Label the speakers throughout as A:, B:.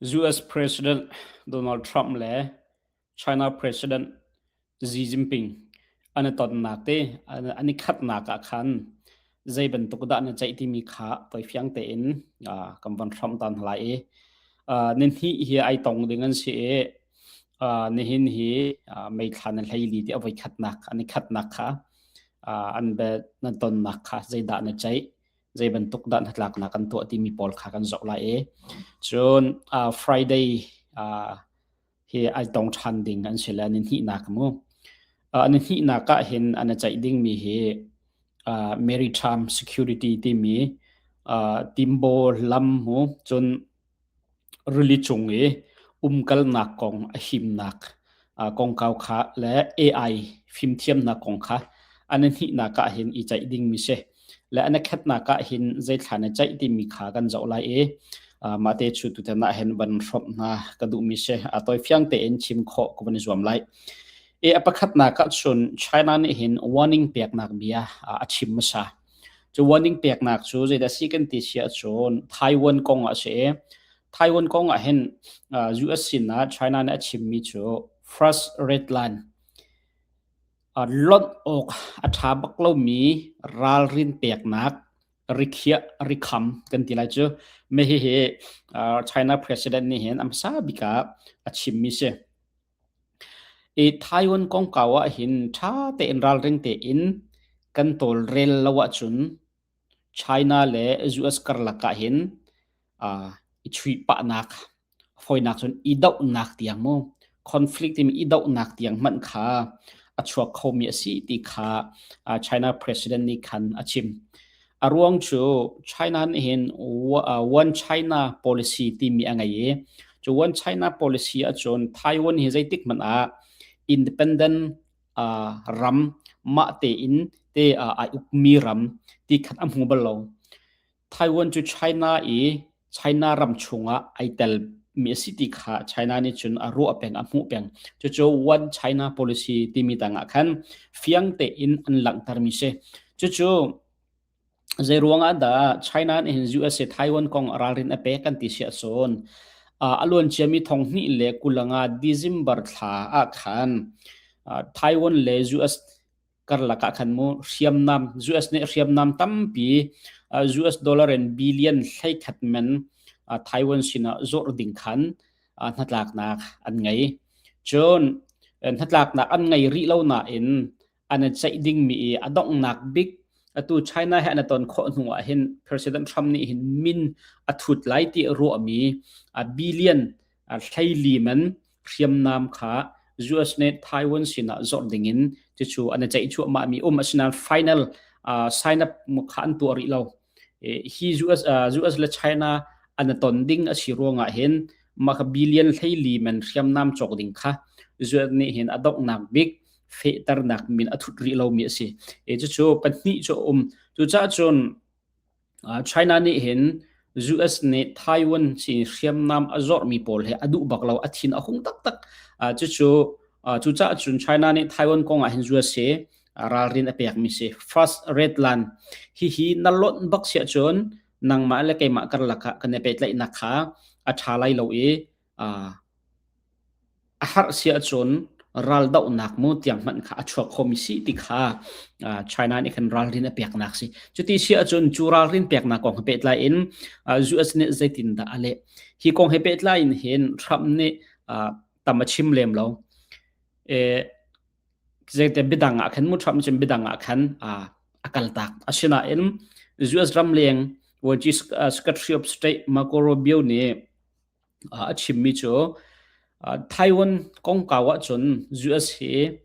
A: US President Donald Trump le China President Xi Jinping an i tonnak te an i khatnak ah khan zei bantuk dah na ceih timi kha tawifiang tein kan von hramh tan lai i nihnih hi ai tong ding an si i nihin hi May thla na hleili ti a voikhatnak an i khatnak kha an be nan tonnak kha zeidah na ceih zei bantuk dah hnatlaknak kan tuah timi pawl kha kan zoh lai i cun Friday hi ai tong ṭhan ding an si le ni hnihnak mu. Ni hnihnak ah hin an i ceih dingmi hi maritime security timi timbo lam mu cun rili cung i umkalnak kong a himnak kongkau kha le AI fimthiamnak kong kha an i hnihnak ah hin i ceih dingmi si. Le an i khatnak ah hin zeithla na ceih timi kha kan zoh lai i mah te chu tutan ah hin van hrawmh hna ka duhmi si. A tawifiang tein chim khawh ka van i zuam lai. E a pakhatnak ah cun China nih hin warning peknak bia a chim hmasa. Cu warning peknak cu zeidah si kan ti si ahcun Taiwan kong ah a si i Taiwan kong ah hin US sinah China nih a chimmi cu first red line lonh awk a ṭha bak lomi ralrin peknak rikhiah rikham kan ti lai cu. Mah hihi China president nih hin a hmasa bik ah a chimmi si. I Taiwan kongkau ah hin ṭha tein ralring tein kan tawlrel lo ahcun China le US karlak ah hin i chuihpahnak fawinak cun i dohnak tiang mu conflict timi i dohnak tiang hmanh kha a chuak khomi a si ti kha China president nih khan a chim. A ruang cu China nih hin One China policy timi a ngei i cu One China policy ahcun Taiwan hi zeitik hmanh ah independent ram mah tein te ai ukmi ram ti khat a hmu bal lo. Taiwan cu China i China ram chungah ai tel mi a si ti kha China nih cun a ruah peng a hmuh peng. Cucu One China policy timi tangah khan fiang tein an langhter mi si. Cucu zei ruangah dah China nih hin USA Taiwan kong ralrin a pek kan ti si ahcun a luan ciami thong hnih le kulanga December thla ah khan Taiwan le US karlak ah khan mu hriamnam US nih hriamnam tampi US dollar in billion 11 men Taiwan sinah zawrh ding khan hnatlaknak an ngei. Cun hnatlaknak an ngei rih lo nain an i ceih dingmi i a donghnak bik atu China he an i ton khawh hnu ah hin President Trump nih hin min a thut lai ti ruahmi billion 14 man hriamnam kha US nih Taiwan sinah zawrh dingin cucu an i ceih cuahmah mi um asinain final sign up kha an tuah rih lo. Hi US, US le China an i ton ding a si ruangah hin mah kha billion 14 man hriamnam cawk ding kha US nih hin a donghnak bik fehternak min a thut rih lomi a si. E cucu pahnih cu a um. Cucaah cun China nih hin US nih Taiwan si hriamnam a zorhmi pawl he a duh bak lo, a thin a hung taktak. Cucu cucaah cun China nih Taiwan kong ah hin US hi ralrin a pekmi si. First red line hihi na lonh bak siah cun nangmah le keimah karlak ah kan i pehtlaihnak kha a ṭha lai lo i A harh si ahcun raldohnak mu tiang hmanh kha a chuak khomi si ti kha China nih khan ralrin a peknak si. Cuti si ahcun cu ralrin peknak kong he pehtlai in US nih zeitindah a leh? Hi kong he pehtlai in hin Trump nih tam a chim lem lo. Zeite biadang ah khan mu Trump cun biadang ah khan a kaltak. Asinain US ramleng Secretary of State Marco Rubio nih A chimmi cu Taiwan kongkau ahcun US hi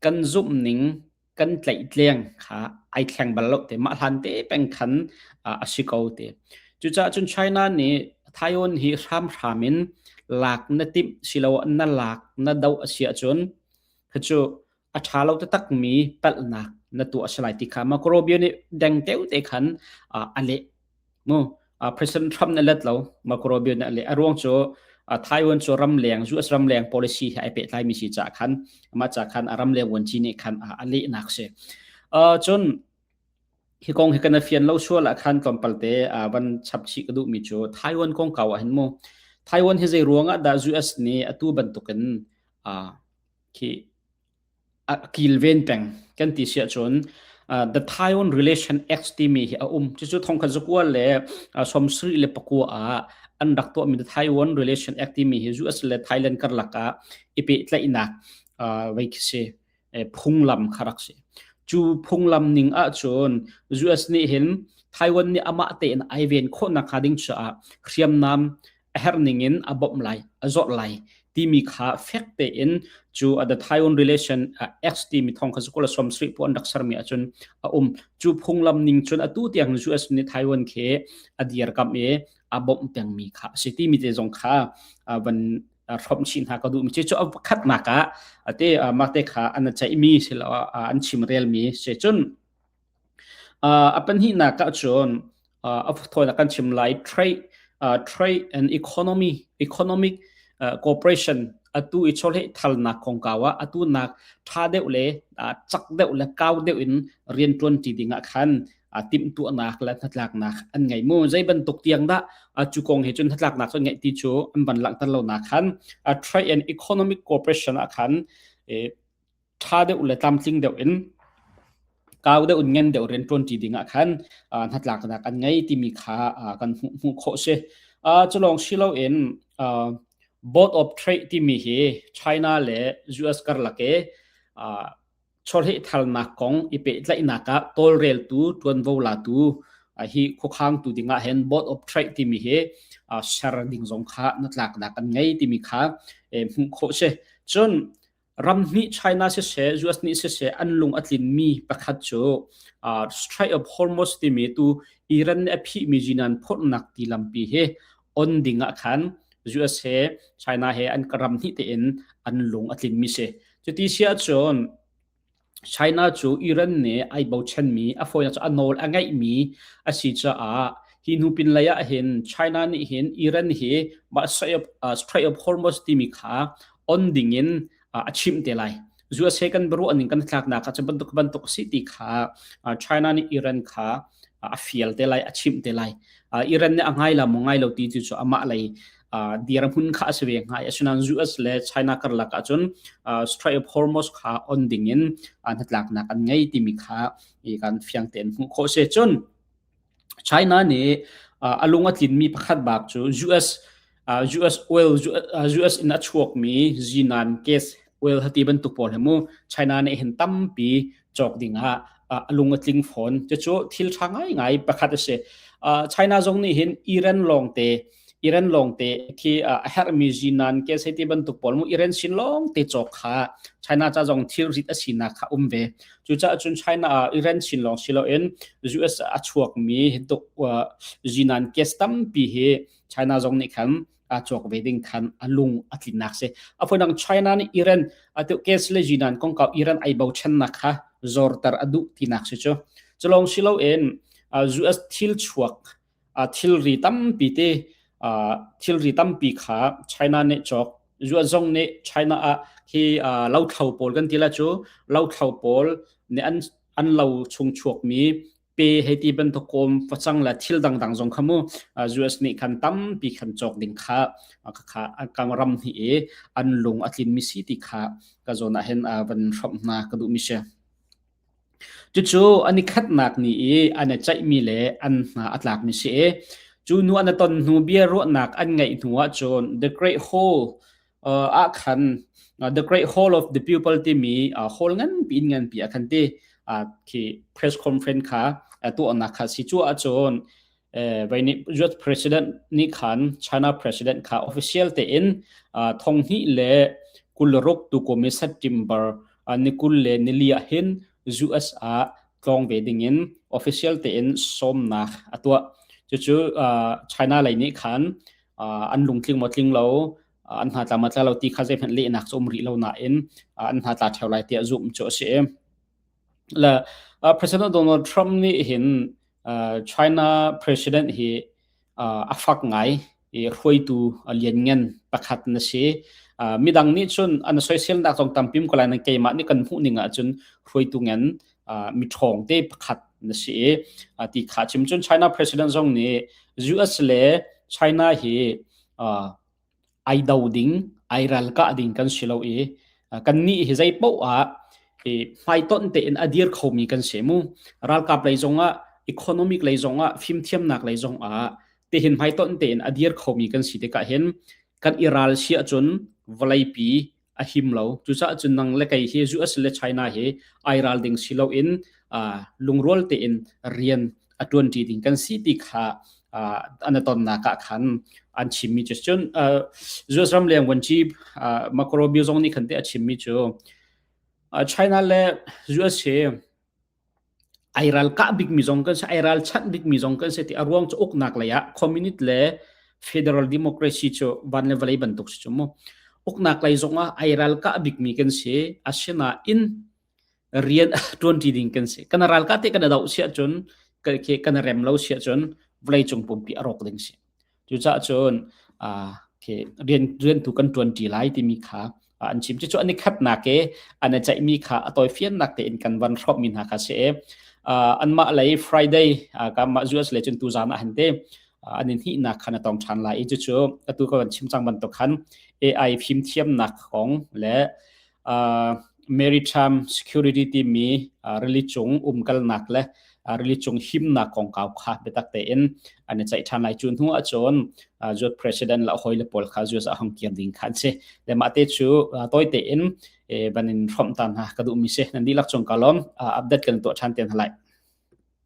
A: kan zumhning kan tlaihtleng kha ai thleng bal lo te mah hlan te peng khan a si ko te. Cucaah cun China nih Taiwan hi hramhram in lak na timh siloah na lak na doh a si ahcun kha cu a ṭha lo taktakmi palhnak na tuah a si lai ti kha Marco Rubio nih deng teu te khan a leh. Mu President Trump nih let lo Marco Rubio nih a leh. A ruang cu Taiwan cu ramleng US ramleng policy he ai pehtlaimi si caah khan amah ca khan a ramleng vuanci nih khan a lehnak si. Cun Hi kong hi kan i fian lo sual ah khan tlawmpal te van chap chih ka duhmi cu Taiwan kongkau ah hin mu. Taiwan hi zei ruangah dah US nih atu bantukin uh, khi a kilven peng kan ti si ahcun the Taiwan Relation Act timi hi a um. Cucu thongkhat zakua le 79 ah an rak tuahmi the Taiwan Relation Act timi hi US le Thailand karlak ah i pehtlaihnak vei khi si phunglam kha rak si. Cu phunglam ning ahcun US nih hin Taiwan nih amah tein ai ven khawhnak hnga ding caah hriamnam a herh ning in a bawmh lai, a zawrh lai timi kha fek tein cu the Taiwan Relation Act timi thong kha kul 70 pu an rak sermi ahcun a um. Cu phunglam ning cun atu tiang US nih Taiwan khi a dirkamh i a bawmh pengmi kha a si timi te zong kha van hrawmh chih hna ka duhmi cu a pakhatnak ah ate mah te kha an ceihmi silo an chimrelmi si cun A pahnihnak ahcun a thawinak kan chim lai trade trade and economy economic cooperation atu i chawleh thalnak kongkau ah atu nak ṭha deuh le cak deuh le kau deuh in rianṭuan ṭi ding ah khan timhtuahnak le hnatlaknak an ngei mu. Zei bantuk tiang dah cu kong he cun hnatlaknak cu an ngeih ti cu an van langhter lo nak khan trade and economic cooperation ah khan ṭha deuh le tlamtling deuh in kau deuh in ngen deuh rian ṭuanṭi ding ah khan hnatlaknak an ngei timi kha kan hmuh khawh si. Cu lawng si loin Board of Trade timi hi China le US karlak i chawleh thalnak kong i pehtlaihnak ah tawlreltu ṭuanvo latu hi khuakhangtu ding ah hin Board of Trade timi hi ser ding zong kha hnatlaknak an ngei timi kha hmuh khawh si. Cun Ramhnih China siseh, US nih siseh an lung a tlinmi pakhat cu Strait of Hormuz timi tu Iran nih a phihmi zinan phorhnak ti lampi hi on ding ah khan US he China he an ram hnih tein an lung a tlinmi si. Cuti si ahcun China cu Iran nih ai bochanmi, a fawinak cu a nawl a ngeihmi a si caah hi hnu pinlei ah hin China nih hin Iran hi mah Strait of Hormuz timi kha on ding in a chimh te lai. USA kan biaruah ning kan tlaknak ah cu bantuk bantuk a si ti kha China nih Iran kha a fial te lai, a chimh te lai. Iran nih a ngai la maw ngai lo ti cu amah lei dirhmun kha a si ve hnga. Asinain US le China karlak ahcun Strait of Hormuz kha on ding in hnatlaknak an ngei timi kha kan fiang tein hmuh khawh si. Cun China nih a lung a tlinmi pakhat bak cu US US oil US in a chuakmi zinan gas oil hati bantuk pawl hi mu China nih hin tampi cawk ding ah a lung a tling fawn. Cucu thil ṭha ngaingai pakhat a si. China zong nih hin Iran lawngte Iran lawngte khi a herhmi zinan gas hei ti bantuk pawl mu Iran sin lawngte cawk kha China ca zong thilrit a sinak kha um ve. Cucaah cun China ah Iran sin lawng si loin US a chuakmi tuk zinan gas tampi hi China zong nih khan a cawk ve ding khan a lung a tlinnak si. A phundang China nih Iran atu gas le zinan kongkau Iran ai bochannak kha zorter a duh tinak si cu. Culong si loin US thil chuak thilri tampi te thilri tampi kha China nih cawk US zong nih China ah hi lothlo pawl kan ti la cu lothlo pawl nih an an lo chung chuakmi pe hei ti bantuk kawm facang le thil dangdang zong kha mu US nih khan tampi khan cawk ding kha kha kan ram hi i an lung a tlin mi si ti kha ka zawn ah hin van hrawmh hna ka duh mi si. Cucu an i khatnak ni i an i ceihmi le an hna a tlakmi si i cu hnu an i ton hnu biaruahnak an ngeih hnu ahcun The Great Hall ah khan The Great Hall of the People timi hall nganpi in nganpi ah khan ti khi press conference kha tuahnak kha si cu ahcun vai nih US President nih khan China President kha official tein 2026 tukum i September ni 24 ah hin US ah tlawng ve dingin official tein sawmnak a tuah. Cucu China lei nih khan an lungtling maw tling lo an hna tla ma tla lo ti kha zeihmanh lehnak cu um rih lo nain an hna tla theo lai tiah zumh cu a si. Le President Donald Trump nih hin China President hi a fak ngai i hruaitu lianngan pakhat na si. Midang nih cun an soiselnak zong tampi ko lai nan keimah nih kan hmuh ning ahcun hruaitu ngan mi ṭhawng te pakhat na si i ti kha chim cun China President zong nih US le China hi. Ai do ding, ai ral kah ding kan si lo i kannih hi zei paoh ah i hmaitonh tein a dir khomi kan si mu. Ralkap lei zongah, economic lei zongah, fimthiamnak lei zongah tihin hmaitonh tein a dir khomi kan si tikah hin kan i ral si ahcun vawleipi a him lo. Cucaah cun nang le kei hi US le China hi ai ral ding si loin lungrual tein rian a ṭuanṭi ding kan si ti kha an tonnak ah khan an chimmi cu cun US ramleng vuanci Marco Rubio zong nih khan te a chimmi cu China le US hi ai ral kah bikmi zong kan si ai ral chanh bikmi zong kan si ti a ruang cu uknak lei ah communist le federal democracy cu van le vawlei bantuk si cu mu uknak lei zong ah ai ral kah bikmi kan si asinain rian ṭuanṭi ding kan si. Kan ralkah te kan doh si ahcun kan rem lo si ahcun vawleicung pumpi a rawk ding si. Cucaah cun rian rian tu kan ṭuanṭi lai timi kha an chim. Cucu an i khatnak i an i ceihmi kha a tawifiannak tein kan van hrawmmi hna kha si i anmah lei Friday kanmah US lei cun tuzaan ah han te an in hnihnak khan a tong ṭhan lai i cucu atu ka van chim cang bantuk khan AI fimthiamnak kong le Maritime Security timi rili cung umkalnak le rili cung himnak kongkau kha biatak tein an i ceih ṭhan lai. Cu hnu ahcun US President le a hawile pawl kha US ah hong kir ding kha an si. Le mah te cu tawi tein ban in hrawmh ta hna ka duhmi si. Nan dihlak cung ka lawm. Update kan tuah ṭhan te hna lai.